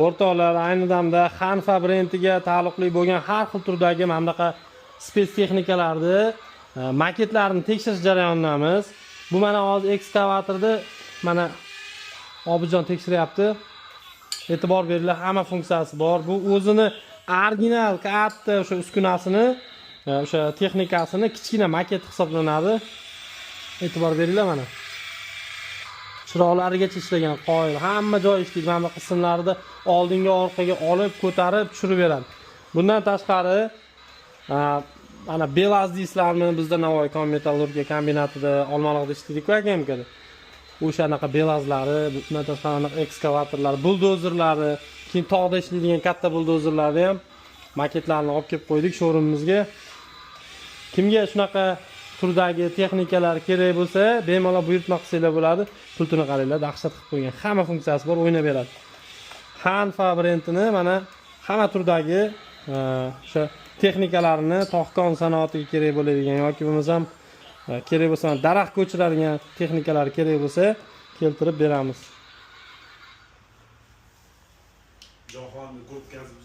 O'rtoqlar, ayni damda Hanfa brendiga taalluqli bo'lgan har xil turdagi mana bunaqa spets texnikalarni maketlarini tekshirish jarayonidamiz. Bu mana hozir ekskavatorni mana Obidjon tekshiryapti. E'tibor beringlar, hamma funksiyasi bor. Bu o'zini original katta o'sha uskunasini, o'sha texnikasini kichkina maket hisoblanadi. E'tibor beringlar mana. Chiroqlarigacha ishlagan, qoyil, hamma joyi ishlaydi. Mana bu qismlarida oldinga, orqaga olib, ko'tarib, tushirib beradi. Bundan tashqari, mana Belaz deysizlarmi, bizda Navoiy kon metallurgiya kombinatida Olmaliqda ishlaydik-ku AKMKda. O'shanaqa Belazlari, bundan tashqari anaqa ekskavatorlar, buldozerlari, keyin tog'da ishlaydigan katta buldozerlarni ham maketlarini olib kelib qo'ydik showroomimizga. Kimga shunaqa turdagi texnikalar kerak bo'lsa, bemalol buyurtma qilsanglar bo'ladi. Pultini qaranglar, dahshat qilib qo'ygan. Hamma funksiyasi bor, o'ynab beradi. Hanfa brendini mana hamma turdagi o'sha texnikalarini tog'-kon sanoatiga kerak bo'ladigan yoki bo'lmasam kerak bo'lsa daraxt ko'chiradigan texnikalar kerak bo'lsa, keltirib beramiz. Jahonni ko'tkazib.